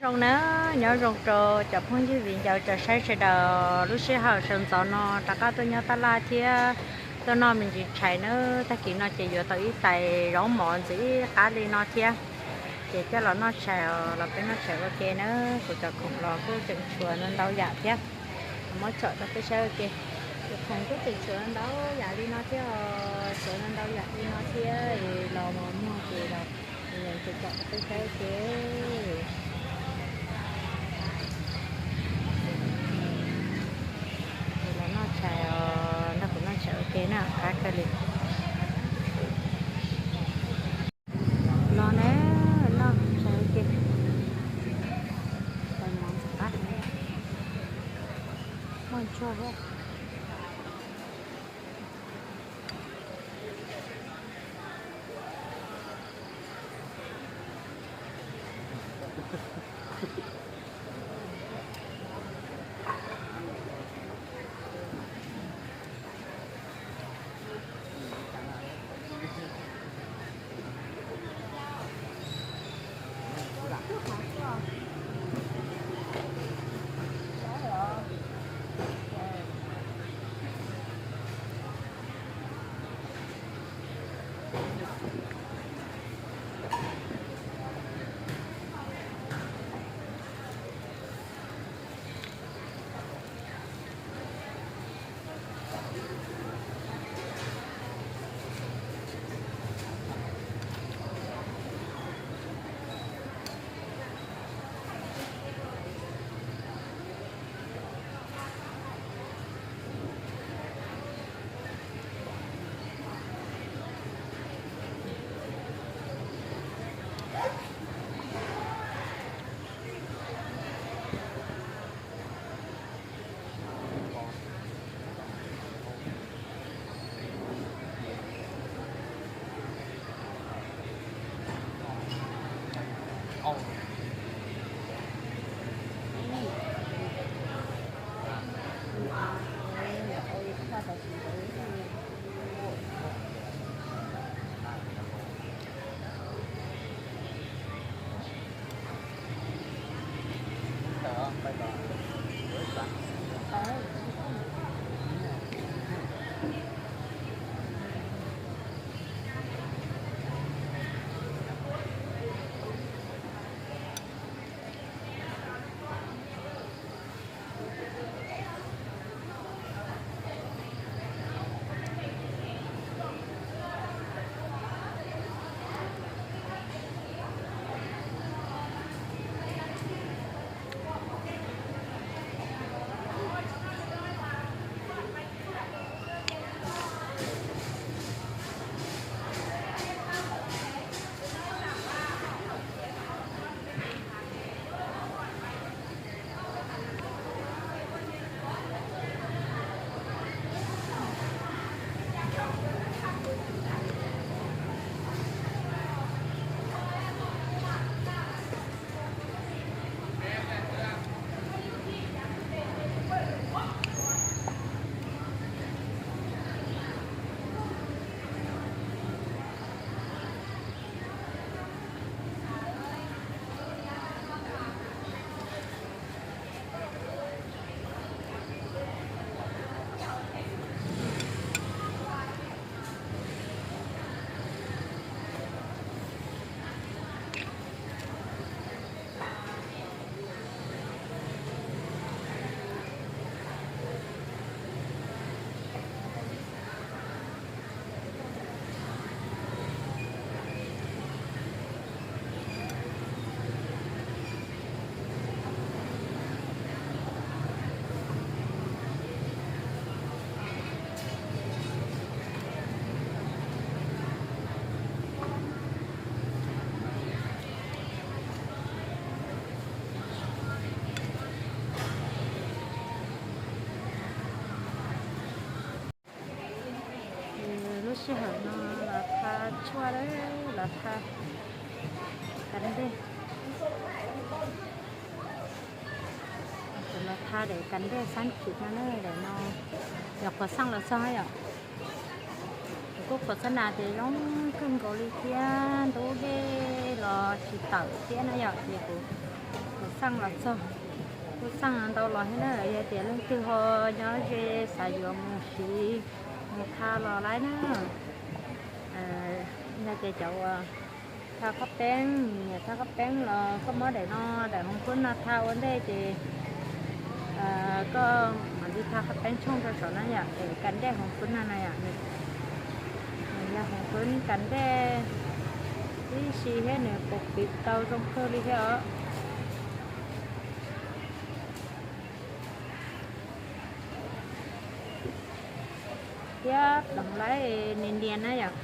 Zoo na, nyob zoo rau cov phooj ywg viv ncaus cov saib sawv daws. Lub sij hawm sawv ntxov no rov qab tuaj nyob tab laj thiab tuaj noj me ntsis tshais na. Tag kis no ces yuav tau ib tais zaub mov ntxim qab li no thiab. Ces coj los noj tshais os, los peb noj tshais ua ke na. Kuv cov khoom los kuj tseem tshuav ntau ntau yam thiab. Muab tsom rau peb saib ua ke. Cov khoom kuj tseem tshuav ntau yam li no thiab os, tshuav ntau yam li no thiab. Los mos muag ces los tsom rau peb saib ua ke. Ces los noj tshais os, nrog kuv noj tshais ua ke na, qab kawg li. Los ne, noj tshais ua ke. Tais mov ntxim qab, muaj ntsuag thiab. Lub sij hawm no los tha tshuaj lawm, los tha kas ntej. Kuv los tha daim kas ntej xab khim no na, daim no yog qhuav xaj los txog yom. Kuv kuj qhuav xab nas ces zoo kawg nkaus li thiab, ntub dej los tsis tawm thiab na yom, ces kuv qhuav Xaj los txog, kuj xaj ntau los thiab na, yog tias leej twg ho nyob ze xav yuav mus siv mus tha los laib na. Yog tias cov uas tha qhob peeb, nyiam tha qhob peeb los koj muab daim no, daim hoov kub no tha ua ntej ces koj mam li tha qhob peeb tshooj rau saum no yom, es kas dej hoov kub no na yom, nws yog hoov kub kas dej tib si thiab nws puas piv tau zoo kawg li thiab os. Thiab pleev laib nias nias na yom.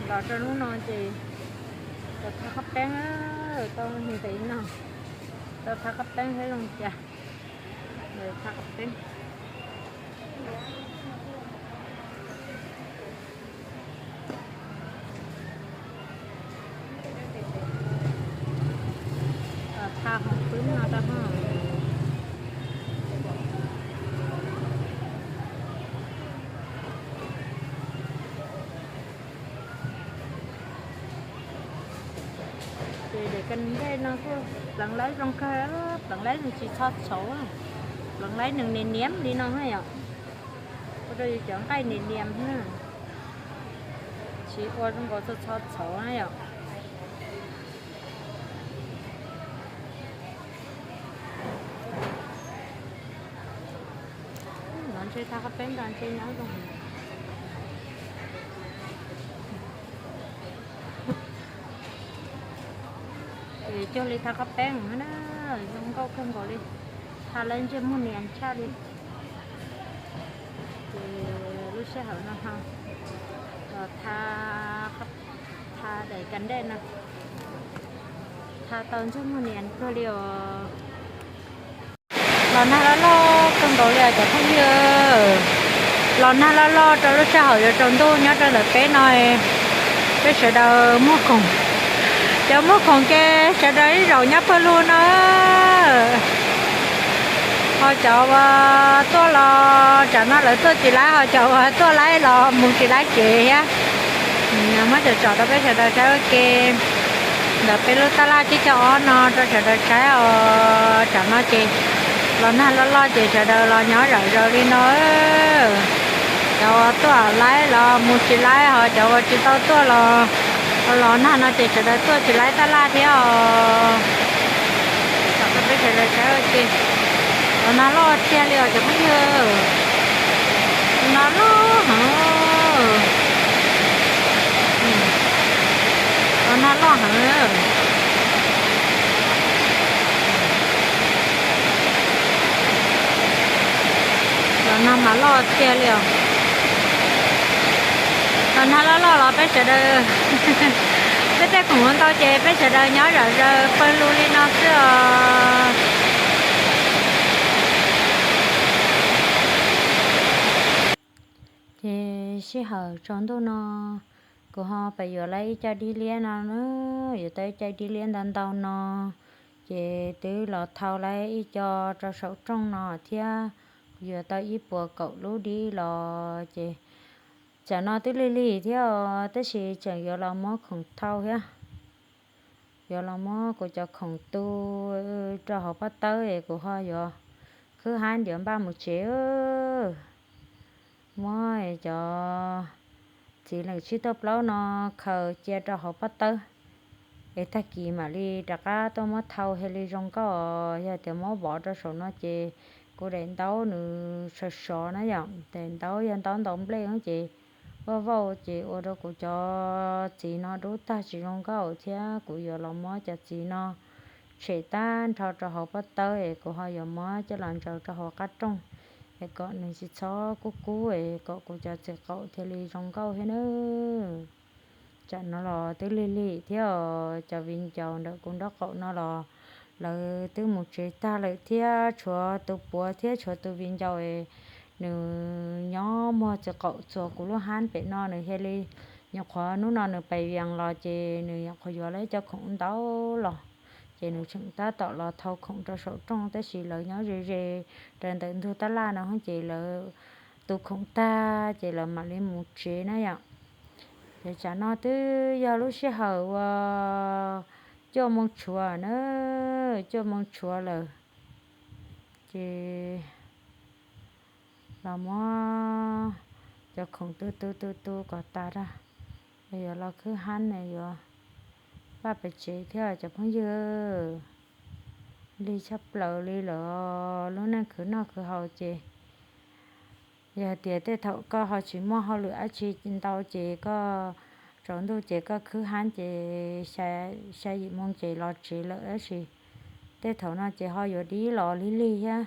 Los rau hnub no ces tau tha qhob peeb, tau ntev no, tau tha qhob peeb thiab zoo cas, tha qhob peeb. Tha hoov kub no tau. Ces daim kas dej no kuj pleev laib zoo kawg, pleev laib nws tsis txhob txhauv, pleev laib nws nias nias li no yom. Ua rau yus cov nqaij nias nias na, tsis ua zoo nkaus txhob txhob txhauv na yom. Los ntshe tha qhob peeb nrog ntshe nyob zoo. Ces cuag li tha qhob peeb na, zoo nkauj kawg nkaus li, tha lawv ntsej muag nias tshaj li. Ces lub sij hawm no ho los tha, tha daim kas dej no, tha tau ntsej muag nias kawg li os. Los nag loj loj kawg nkaus li os cov phooj ywg. Los nag loj loj rau lub sij hawm yuav tsaus ntuj nyob rau ntawm peb no, peb sawv daws muag khoom. Cov muag khoom ces sawv daws ib zaug nyob pawg lug no. Ho cov uas tuaj los tsam no lawv tuaj tsis laib, ho cov uas tuaj laib los mus tsis laib kev thiab. Muab tsom tsom rau peb sawv daws saib ua ke ntawm peb lub tab laj tsib caug ob no rau sawv daws saib os. Tsam no ces los nag loj loj ces sawv daws los nyob zom zaws li no. Cov uas tuaj laib los mus tsis laib, ho cov uas tsis tau tuaj los los nag no ces sawv daws tuaj tsis laib tab laj thiab os. Tsom rau peb sawv daws saib ua ke. Los nag loj tiag li os cov phooj ywg. Los nag loj heev. Los nag loj heev. Los nag mas loj tiag li os. Los nag loj loj los peb sawv daws, peb tej khoom ntau ces peb sawv daws nyob zom zaws pawg lug li no xwb os. Ces sij hawm tsaus ntuj no kuv ho pem yuav lawv ib co dib liab no na, yuav tau ib co dib liab ntau ntau no, ces twb los thau lawv ib co rau saum rooj no thiab, kuv yuav tau ib puas kaum lub dib los ces tsam no twb lig lig thiab os, tab sis tseem yuav los muab khoom thau thiab. Yuav los muab kuv cov khoom tu rau hauv pob tawb es kuv ho yuav khwb hab ntiav npaj mus tsev. Muab cov txiv leem tsib tuaj plaub no khaws cia rau hauv pob tawb, es tag kis mam li rov qab tuaj muab thau thiaj li zoo nkauj. Yog tias muab vov rau saum no ces kuv daim ntaub nws sov sov na yom, daim ntaub yog ntaub ntaus nplej ces vaj vauj ces ua rau kuv cov txiv no dub tag tsis zoo nkauj thiab. Kuv yuav los muab cov txiv no tshem tag nrho rau hauv pob tawb es kuv ho yuav muab coj los ntsaws rau hauv qab rooj es kom nws tsis txhob kub kub es kom kuv cov txiv qaum thiaj li zoo nkauj thiab nawb. Tsam no los twb lig lig thiab os, cov viv ncaus ntawm kuv nraub qaum no los lawv twb mus tsev tag lawm thiab, tshuav tus puav thiab tshuav tus viv ncaus es nws nyob muag txiv qaum txuas kuv lub hab pem no, nws thiaj li, nyuam qhuav hnub no nws pais vias los ces nws nyuam qhuav yuav lawv cov khoom ntau los, ces nws tseem tab tom los thau khoom rau saum rooj, tab sis lawv nyob ze ze rau ntawm ntug tab laj no ces lawv tu khoom tag ces lawv mam li mus tsev na yom. Ces tsam no twb yog lub sij hawm uas cuaj moo tshuav na, cuaj moo tshuav lawm. Ces los muab cov khoom tu tu tu tu kom tas rau, yuav los khwb hab ne, yuav paj pem tsev thiab cov phooj ywg. Lig tshaj plaws li lawm, lub neej khwv noj khwv haus ces yog tias tej thaum koj ho tsis muaj hauj lwm dab tsi ntau ces koj tsaus ntuj ces koj khwb hab ces xya yim moo ces los tsev lawm, tab sis tej thaum no ces ho yuav dib los lig lig thiab.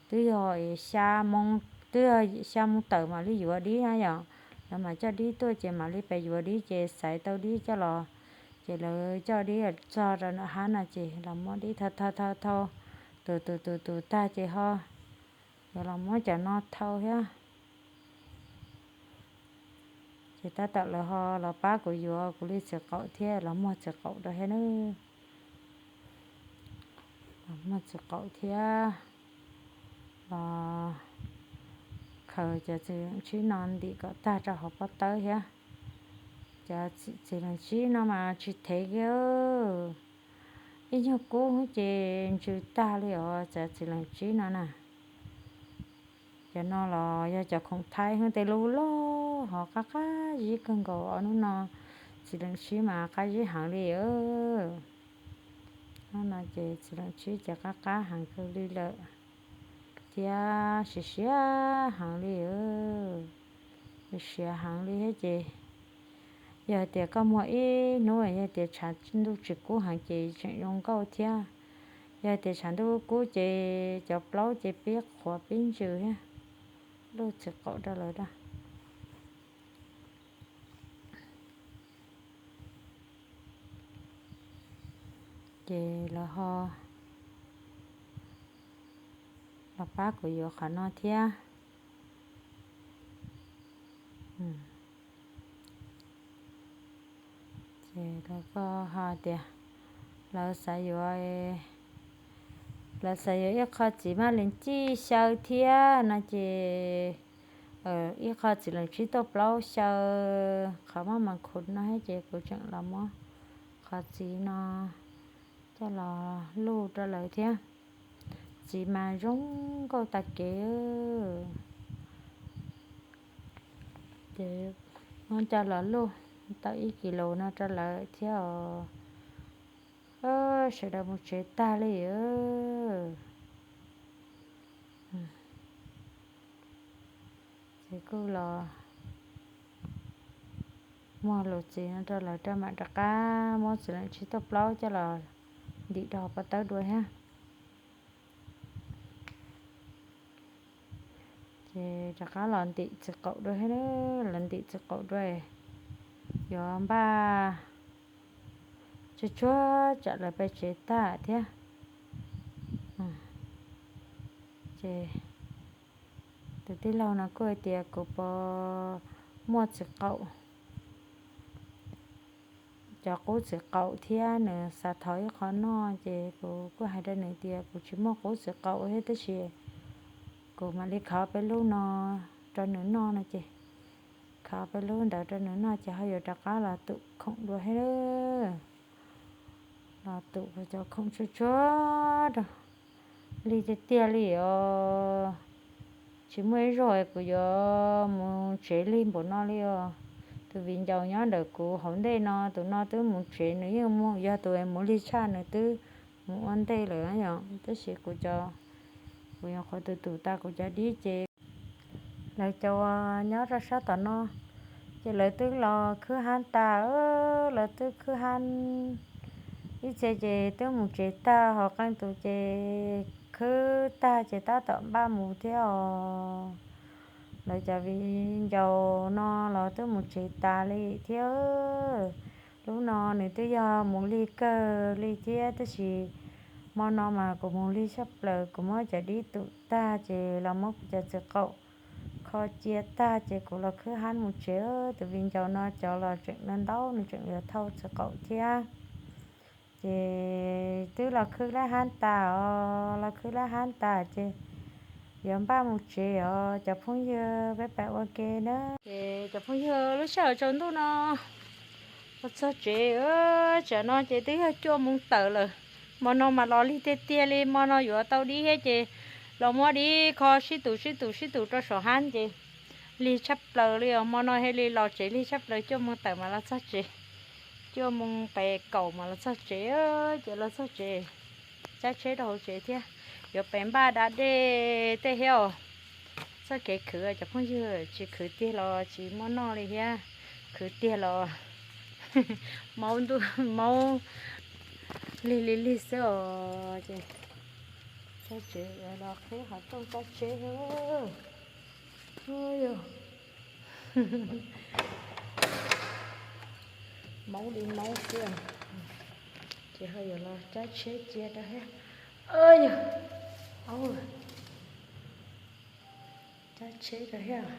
Twb yog xya moo, twb yog xya moo tawm mam li yuav dib na yom. Lawv mam coj dib tuaj ces mam li pes yuav dib ces xaiv tau dib coj los, ces lawv coj dib txog rau nram hab no ces los muab dib thau thau thau thau, tus tus tus tus tag ces ho yuav los muab cov no thau thiab. Ces tab tom lawv ho los pab kuv yuav kuv li txiv qaum thiab los muag txiv qaum rau thiab na. Los muag txiv qaum thiab los khaws cov txiv leem tsib no ntim kom tag rau hauv pob tawb thiab. Cov txiv leem tsib no mas tsis thev kiag, ib nyuag kub ces ntsws tag li os cov txiv leem tsib no na. Cov no los yog cov khoom thaib hwb, tej lub loj ho qab qab zib kawg nkaus os. Hnub no txiv leem tsib mas qab zib heev li. Hnub no ces txiv leem tsib ces qab qab heev kawg li lawm thiab siav siav heev li, siav heev li thiab ces yog hais tias koj muag ib hnub yog tias tshav ntuj tsis kub heev ces tseem zoo nkauj thiab. Yog hais tias tshav ntuj kub ces cov plaub ces pib qhuav pib ntsws thiab. Lub txiv qaum rau lawv da. Ces lawv ho los pab kuv yuav qhov no thiab. Ces lawv kuj ho tias lawv xav yuav, lawv xav yuav ib qho txiv maj lees cij xyaw thiab no ces ib qho txiv leem tsib tuaj plaub xyaw qhov maj mas khuv no thiab ces kuv tseem los muab qhov txiv no coj los luj rau lawv thiab. Txiv mas zoo nkauj tag kev. Ces muab coj los luj tau ib kis lus no rau lawv thiab os. Sawv daws mus tsev tag li. Ces kuj los muag lus txiv no rau lawv rau mam rov qab muab txiv leem tsib tuaj plaub coj los ntim rau hauv pob tawb dua thiab. Ces rov qab los ntim txiv qaum dua thiab, los ntim txiv qaum dua, yuav npaj tsuag tsuag tsam lawv pem tsev tag thiab. Ces tus tij laug no kuj hais tias kuv puas muaj txiv qaum, cov qub txiv qaum thiab nws xav thov ib qho noj ces kuv kuj hais rau nws tias kuv tsis muaj qub txiv qaum thiab tab sis kuv mam li khov peb lub no rau nws noj no ces khov peb lub ntawd rau nws noj ces ho yuav rov qab los tum khoom dua thiab. Los tum cov khoom tsuag tsuag rau. Lig tiag tiag li os. Tsis muaj ib zaug kuv yuav mus tsev lig npaum no li os. Tus viv ncaus nyob ntawm kuv hauv ntej no, tus no twb mus tsev, nws yeej mus, yog tus mus lig tshaj nws twb mus ua ntej lawm yom. Tab sis kuv cov, kuv nyuam qhuav tus tus tas kuv cov dib ces lawv cov uas nyob rau sab tom no ces lawv twb los khwb hab tas, lawv twb khwb hab ib txhia ces twb mus tsev tag, ho qee tus ces khwb tag ces tab tom npaj mus thiab os. Lawv cov viv ncaus no los twb mus tsev tas li thiab. Lub no nws twb yog mus lig kawg li thiab tab sis hmo no mas kuv mus lig tshaj plaws, kuv muab cov dib tum tag ces los muab kuv cov txiv qaum kho cia tag ces kuv los khwb hab mus tsev. Tus viv ncaus no cov los tseem ntau, nws tseem yuav thau txiv qaum thiab. Ces twb los khwb lab hab tas os, los khwb lab hab tas ces Yuav npaj mus tsev os cov phooj ywg, peb pais ua ke na. Ces cov phooj ywg, lub sij hawm tsaus ntuj no los txog tsev, tsam no ces twb yog cuaj moos tawm lawm. Hmo no mas los lig tiag tiag li, hmo no yuav tau dib thiab ces los muab dib kho sib tus sib tus sib tus rau saum hab ces lig tshaj plaws li os. Hmo no thiaj li los tsev lig tshaj plaws, cuaj moos tawm mas los txog tsev, cuaj moos pem kaum mas los txog tsev, ces los txog tsev, caij tsheb rau hauv tsev thiab. Yuav pem npaj da dej tej thiab os. Txoj kev khwv cov phooj ywg, tsis khwv tiag los tsis muaj noj li thiab, khwv tiag los maub ntuj maub lig li lig xwb os. Ces txog tsev los qhib qhov rooj caij tsheb. Maub li maub xwb. Ces ho yuav los caij tsheb cia rau thiab. Yog, caij tsheb rau thiab.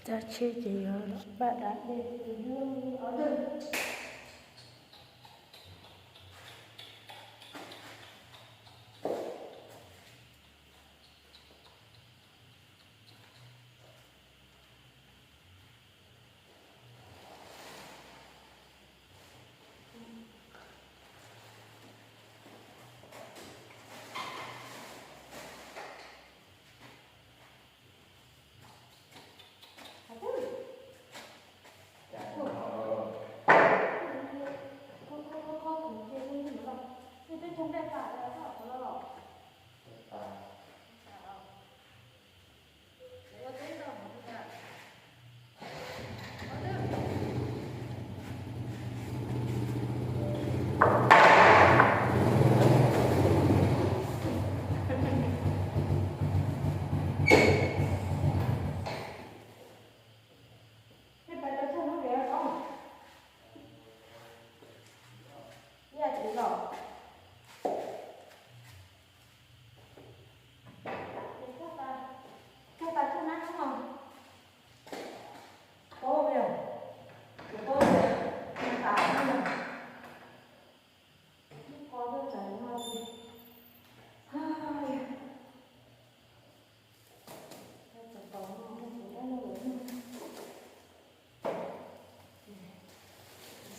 Caij tsheb ces yuav npaj da dej.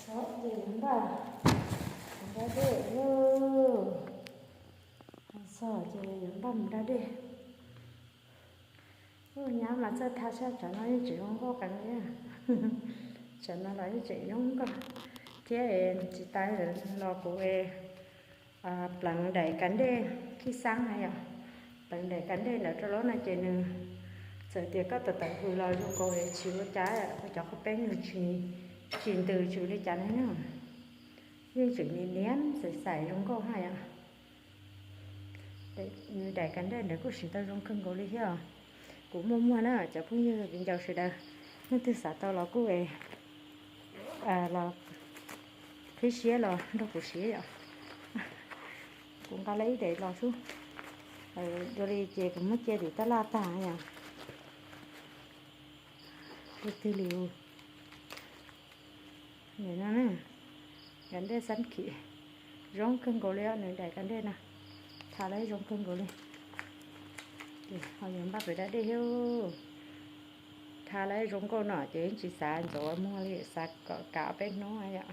Txog ces yuav npaj da dej lauj. Txog ces yuav npaj mus da dej. Nyab mas txawj tha sab, tsam no yeej tseem zoo nkauj qees li. Tsam no los yeej tseem zoo nkauj thiab. Tsis tas los kuv pleev daim kav dej khib xab na yom. Pleev daim kav dej ntawd rau lawm no ces nws, txawm tias koj tawm tawm hws los zoo nkaus es tsis ua cas, ua cov qhaub peeb nws tsis, tsis ntws tsis li cas na. Yeej tseem niam niam xaim xaim zoo nkauj ha yom. Nws daim kav dej ntawd kuj siv tau zoo kawg nkaus li thiab os. Kuv muaj muag na cov phooj ywg viv ncaus sawv daws, leej twg xav tau los kuj los qhib siab los nrog kuv siv yom. Kuv nqa lawm ib daim los xwb, dua li ces kuv muab cia tim tab laj tag yom. Tus twg li, nim no na, kav dej xab khim zoo kawg nkaus li os, nws daim kav dej no tha lawm zoo kawg nkaus li. Ces ho yuav npaj pem da dej thiab. Tha lawm zoo nkauj no ces tsis xav ntxuav muag li, xav kom kav peb hnub yom.